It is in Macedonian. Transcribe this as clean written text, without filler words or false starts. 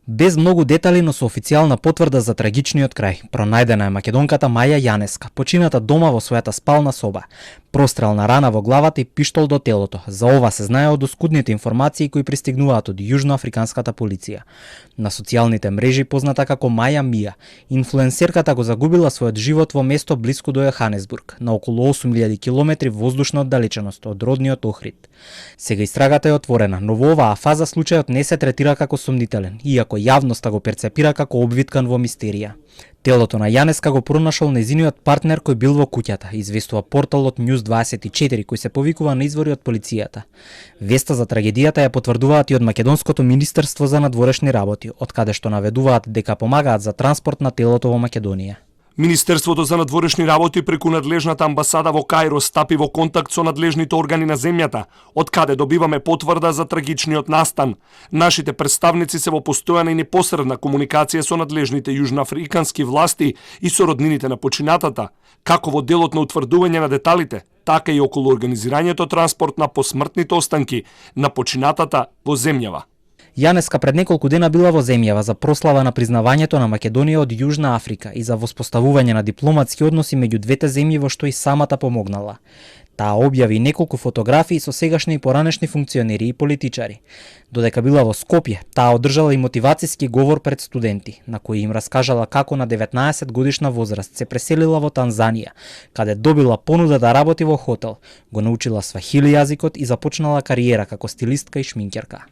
Без многу детали, но со официјална потврда за трагичниот крај. Пронајдена е македонката Маја Јанеска, почината дома во својата спална соба. Прострелна рана во главата и пиштол до телото. За ова се знае од оскудните информации кои пристигнуваат од јужноафриканската полиција. На социјалните мрежи позната како Маја Мија, инфлуенсерката го загубила својот живот во место блиску до Јоханесбург, на околу 8000 километри воздушна оддалеченост од родниот Охрид. Сега истрагата е отворена, но во оваа фаза случајот не се третира како сомнителен, иако јавноста го перцепира како обвиткан во мистерија. Телото на Јанеска го пронашол нејзиниот партнер кој бил во куќата, известува порталот News24 кој се повикува на извори од полицијата. Веста за трагедијата ја потврдуваат и од Македонското министерство за надворешни работи, од каде што наведуваат дека помагаат за транспорт на телото во Македонија. Министерството за надворешни работи преку надлежната амбасада во Кајро стапи во контакт со надлежните органи на земјата, од каде добиваме потврда за трагичниот настан. Нашите представници се во постојана и непосредна комуникација со надлежните јужноафрикански власти и со роднините на починатата, како во делот на утврдување на деталите, така и околу организирањето транспорт на посмртните останки на починатата во земјава. Јанеска пред неколку дена била во земјава за прослава на признавањето на Македонија од Јужна Африка и за воспоставување на дипломатски односи меѓу двете земји во што и самата помогнала. Таа објави неколку фотографии со сегашни и поранешни функционери и политичари. Додека била во Скопје, таа одржала и мотивацијски говор пред студенти, на кој им раскажала како на 19 годишна возраст се преселила во Танзанија, каде добила понуда да работи во хотел, го научила свахили јазикот и започнала кариера како стилистка и шминкерка.